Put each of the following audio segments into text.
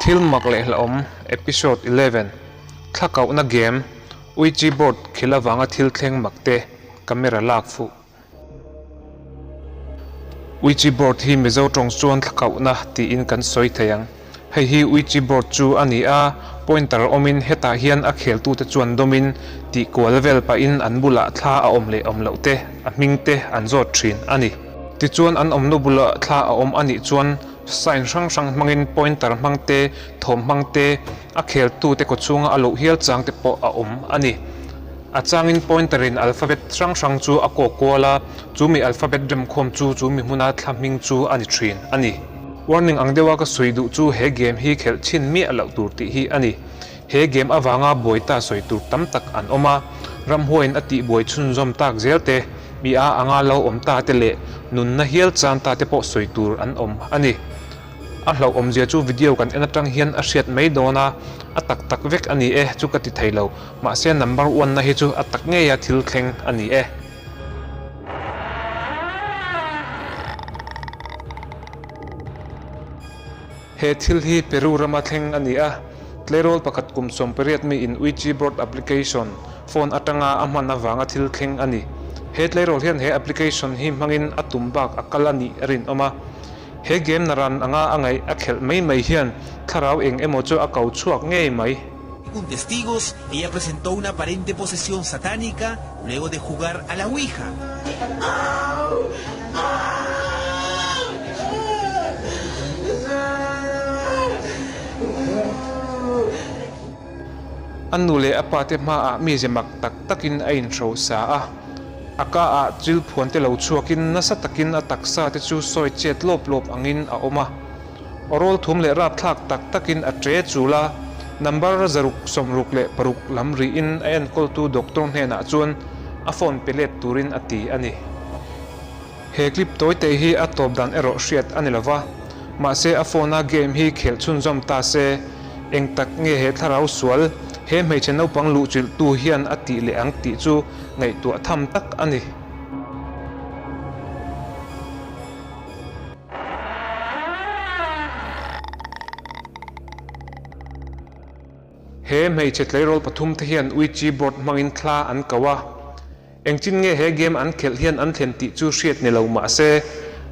Thil mak leh hlauhawm Episode 11, Thla kohna game, Ouija board khel avanga thil thleng mak te camera lak fuh. Ouija board hi Mizo tawng chuan thla kohna tiin kan sawi thei ang. Hei hi Ouija board chu a ni a, pointer awmin hetah hian a kheltute chuan dawmin tih kual vel pahin an bulah thla a awm leh awm loh te, a hming te an zawt thin a ni. Tichuan an awmna bulah thla a awm a nih chuan sign hrang hrang hmangin pointer hmang te, thawm hmang te, a kheltute kawchhunga a loh hial chang te pawh a awm a ni. A changin pointer in alphabet hrang hrang chu a kawk kual a, chu mi alphabet remkhawm chu chu mi hmuna thla hming chu a ni thin a ni. Warning ang deuha ka sawi duh chu he game hi khelh chhin miah loh tur tih hi a ni. He game avanga buai ta sawi tur tam tak an awm a, ramhuaiin a tihbuai chhunzawm tak zel te, mi a anga lo awm ta te leh nunna hial chan ta te pawh sawi tur an awm a ni. A hlauh awmzia chu video kan en atang hian a hriat mai dawn a, a tak tak vek a ni e chu ka ti thei lo, mahse number one na hi chu a tak ngeia thil thleng a ni e. He thil hi Peru rama thleng a ni a, tleirawl pakhat kum 18 mi in Ouija board application phone atanga a hman avanga thil thleng a ni. He tleirawl hian he application hi hmangin a tum bak a kal a nih a rinawm a. He game naran anga a ngaih a khelh mai mai hian thlarau eng emaw chu a ko chhuak ngei mai. Según testigos, ella presentó una aparente posesión satánica luego de jugar a la Ouija. A nu leh a pa te hmaah mize mak tak takin a inhrosa a, a ka ah chil phuan te lo chhuakin nasa takin a taksa te chu sawi chet lawp lawp angin a awm a. Aw rawl thum leh rapthlak tak takin a ṭe chul a, number 666 lam rihin a enkawltu doctor hnenah chuan a phone pe let turin a ti a ni. He clip tawi te hi a tawp dan erawh hriat a ni lo va, mahse a phone a game hi khelh chhunzawm ta se, eng tak nge he thlarau sual, he hmeichhe naupang luhchilhtu hian a tih leh ang tih chu ngaihtuah tham tak a ni. He hmeichhe tleirawl pathum te hian Ouija board hmangin thla an ko a, engchin nge he game an khelh hian an thlen tih chu hriat ni lo mah se,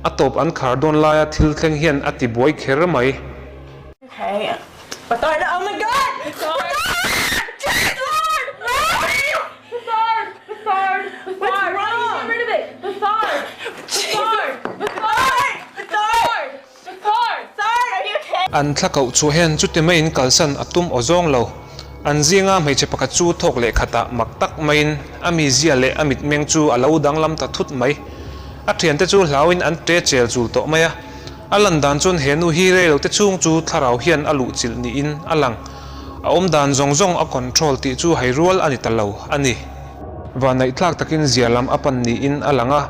a tawp an khar dawn laia thil thleng hian a ti buai kher mai. An thla koh chhuah hian chuti maiin kalsan a tum aw zawng lo. An zinga hmeichhe pakhat chu thawk leh khatah mak tak maiin a mizia leh a mitmeng chu a lo danglam ta thut mai. A thiante chu hlauin an ṭe chel chul tawh mai a. A lan dan chuan he nu hi rei lo te chhung chu thlarau hian a luhchilh niin a lang. A awm dan zawng zawng a control tih chu hai rual a ni ta lo a ni. Vannaihthlak takin zia lam a pan niin a lang a,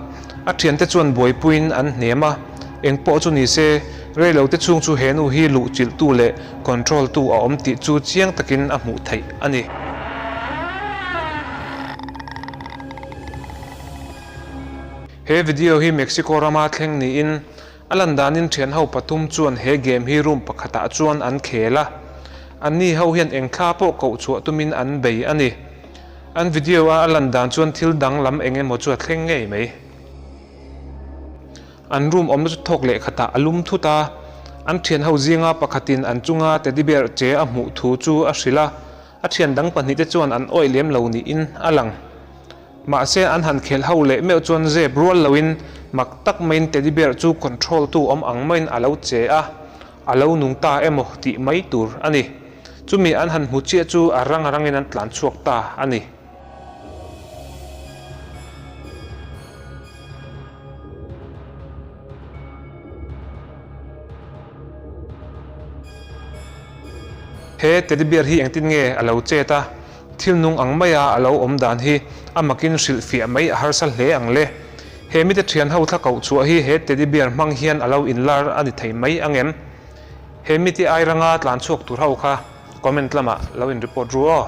a thiante chuan buaipuiin an hnem a, eng pawh chu ni se, rei lo te chhung chu he nu hi luhchilhtu leh control tu a awm tih chu chiang takin a hmuh theih a ni. He video hi Mexico rama thleng niin a lan danin thian ho pathum chuan he game hi room pakhatah chuan an khel a, anni ho hian eng thla pawh koh chhuah tumin an bei a ni. An video a a lan dan chuan thil dang lam eng emaw chu a thleng ngei mai. An room awmna chu thawk leh khatah a lum thut a, an thian ho zinga pakhatin an chunga teddy bear che a hmuh thu chu a hrilh a, a thian dang pahnihte chuan an awih lem lo niin a lang. Mahse an han khelh ho leh meuh chuan zep rual loin mak tak maiin teddy bear chu control tu awm ang maiin a lo che a, a lo nung ta emaw tih mai tur a ni. Chumi an han hmu chiah chu a rang rangin an tlan chhuak ta a ni. He teddy bear hi engtin nge a lo chet a? Thil nung ang maia a lo awm dan hi a makin hrilhfiah mai a harsa hle ang le. He mite thian ho thla koh chhuah hi he teddy bear hmang hian a lo inlar a ni thei mai ang em? He mite ai ranga tlan chhuak tur ho kha comment lamah lo in report ru aw.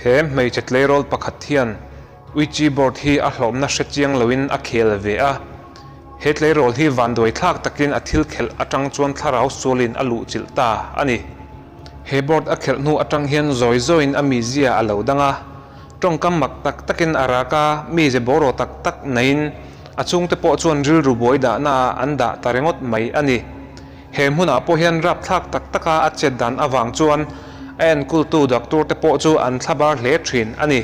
He hmeichhe tleirawl pakhat hian Ouija board hi a hlawmna hre chiang loin a khel ve a. He tleirawl hi vanduai thlak takin a thil khelh atang chuan thlarau sualin a luhchilh ta a ni. He board a khelh hnu atang hian zawi zawiin a mizia a lo dang a. Tawngkam mak tak takin a rak a, mize bawraw tak tak naiin a chhungte pawh chuan rilru buai dahnaah an dah ta ringawt mai a ni. He hmunah pawh hian rapthlak tak taka a chet dan avang chuan a enkultu doctor te pawh chu an thlabar hle thin a ni.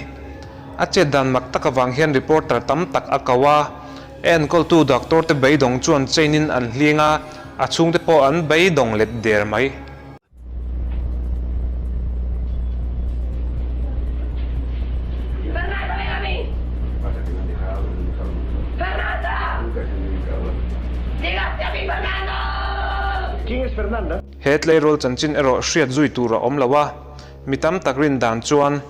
A chet dan mak tak avang hian reporter tam tak a ko a, a enkawltu doctor te beidawng chuan chain in an hling a, a chhungte pawh an beidawng let der mai. He tleirawl chanchin erawh hriat zui tur a awm lo a, mi tam tak rin dan chuan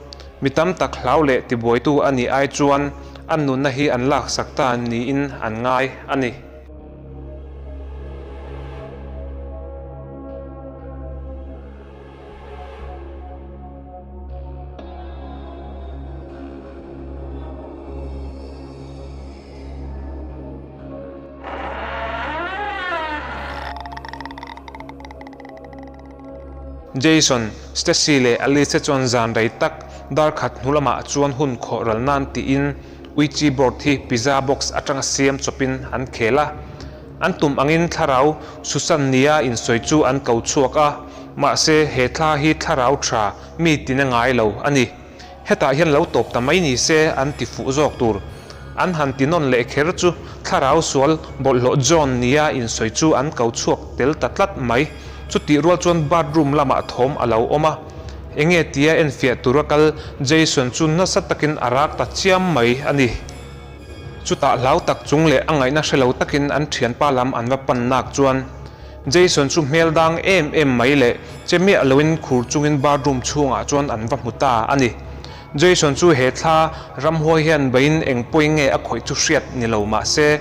mi tam tak hlau leh tibuaitu a nih ai chuan an nunna hi an laksak ta niin an ngai a ni. Jason, Stacy leh Alice chuan zan rei tak dar khat hnu lamah chuan hun khawh ral nan tiin Ouija board hi pizza box atanga siam chawpin an khel a. An tum angin thlarau Susan nia insawi chu an ko chhuak a, mahse he thla hi thlarau tha mi tina ngai lo a ni. Hetah hian lo tawp ta mai ni se an ti fuh zawk tur. An han ti nawn leh kher chu thlarau sual bawlhhlawh John nia insawi chu an ko chhuak tel ta tlat mai. Chutih rual chuan bathroom lamah thawm a lo awm a. Enge tia enfiah tura kal Jason chu nasa takin a rak ta chiam mai a ni. Chutah hlau tak chung leh a ngaihna hre lo takin an thianpa lam an va pan nak chuan Jason chu hmel dang em em mai leh che miah loin khur chungin bathroom chhungah chuan an va hmu ta a ni. Jason chu he thla ramhuai hian beiin eng pawi nge a khawih chu hriat ni lo mah se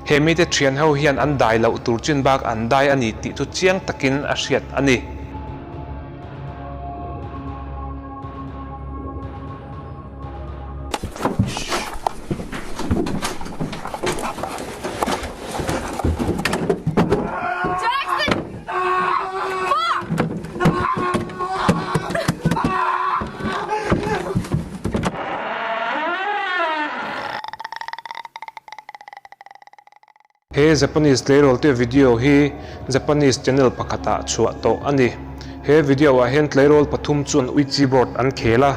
he mite thian ho hian an dai loh tur chin bak an dai a ni tih chu chiang takin a hriat a ni. He Japanese tleirawl te video hi Japanese channel pakhatah chhuah tawh a ni. He video ah hian tleirawl pathum chuan Ouija board an khel a,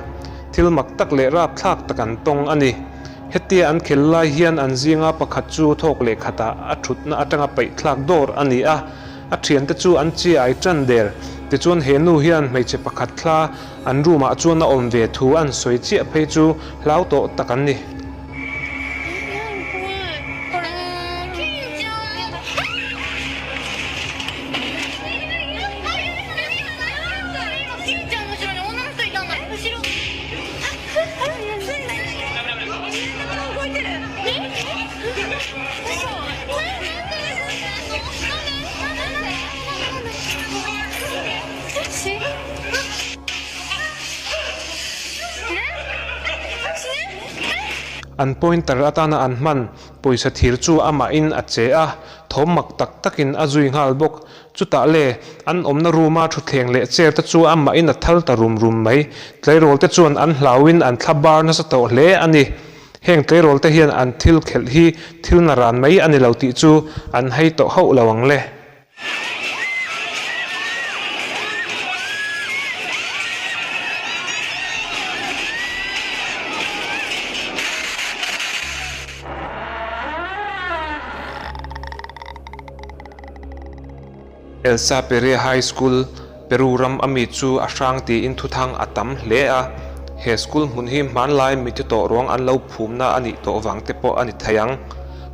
thil mak tak leh rapthlak tak an tawng a ni. Hetia an khel lai hian an zinga pakhat chu thawk leh khatah a thutna atanga paihthlak dawr a ni a, a thiante chu an chi ai tan der. Tichuan he nu hian hmeichhe pakhat thla an room ah chuan a awm ve thu an sawi chiah phei chu hlau tawh tak an ni. An pointer atana an hman pawisa thir chu amahin a che a, thawm mak tak takin a zui nghal bawk. Chutah le, an awmna room-a thutthleng leh chair te chu amahin a thal ta rum rum mai. Tleirawl te chuan an hlauin an thla bar nasa tawh hle a ni. Heng tleirawl te hian an thil khelh hi thil naran mai a ni lo tih chu an hei tawh hauh lo ang le. Elsa Perea High School, Peru ram a mi chu a hrang tiin thuthang a tam hle a. He school hmun hi hmanlai mitthi tawh ruang an lo phumna a nih tawh vang te pawh a ni thei ang.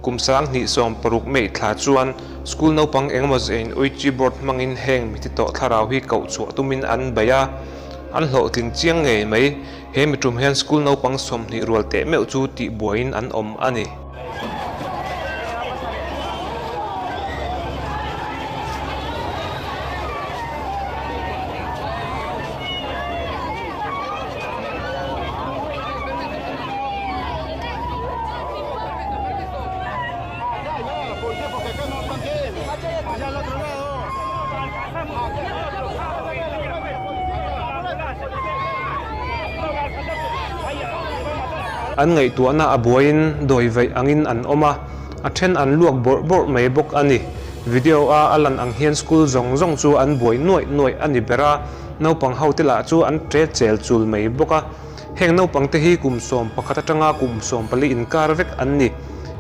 Kum 2016 May thla chuan school naupang engemaw zein Ouija board hmangin heng mitthi tawh thlarau hi koh chhuah tumin an bei a, an hlawhtling chiang ngei mai. He mi tum hian school naupang 20 rual teh meuh chu tihbuaiin an awm a ni. An ngaihtuahna a buaiin dawi vaih angin an awm a, a then an luak bawrh bawrh mai bawk a ni. Video a a lan ang hian school zawng zawng chu an buai nuaih nuaih a ni ber a, naupang ho te lah chu an ṭe chel chul mai bawk a. Heng naupang te hi kum 11 atanga kum 14 inkar vek an ni.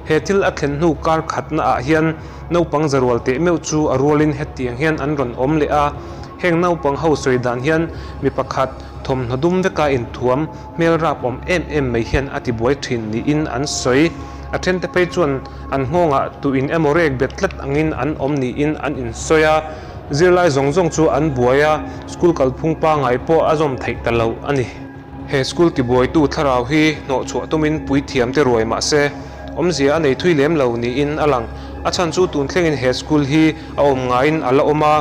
He thil a thlen hnu kar khatna ah hian naupang zarual teh meuh chu a rualin hetiang hian an rawn awm leh a. Heng naupang ho sawi dan hian mi pakhat thawmhnaw dum veka inthuam hmel rap awm em em mai hian a tibuai thin niin an sawi. A thente phei chuan an nghawngah tuin emaw rek bet tlat angin an awm niin an insawi a. Zirlai zawng zawng chu an buai a, school kalphung pangngai pawh a zawm theih ta lo a ni. He school tibuaitu thlarau hi hnawhchhuah tumin puithiamte ruai mah se, awmzia a nei thui lem lo niin a lang. A chhan chu tun thlengin he school hi a awm ngaiin a la awm a,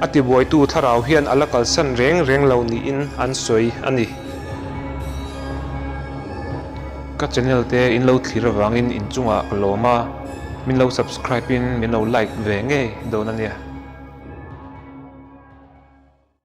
a tibuaitu thlarau hian a la kalsan reng reng lo niin an sawi a ni. Ka channel te in lo thlir avangin inchungah ka lawm a, min lo subscribe in min lo like ve ngei dawn a nia.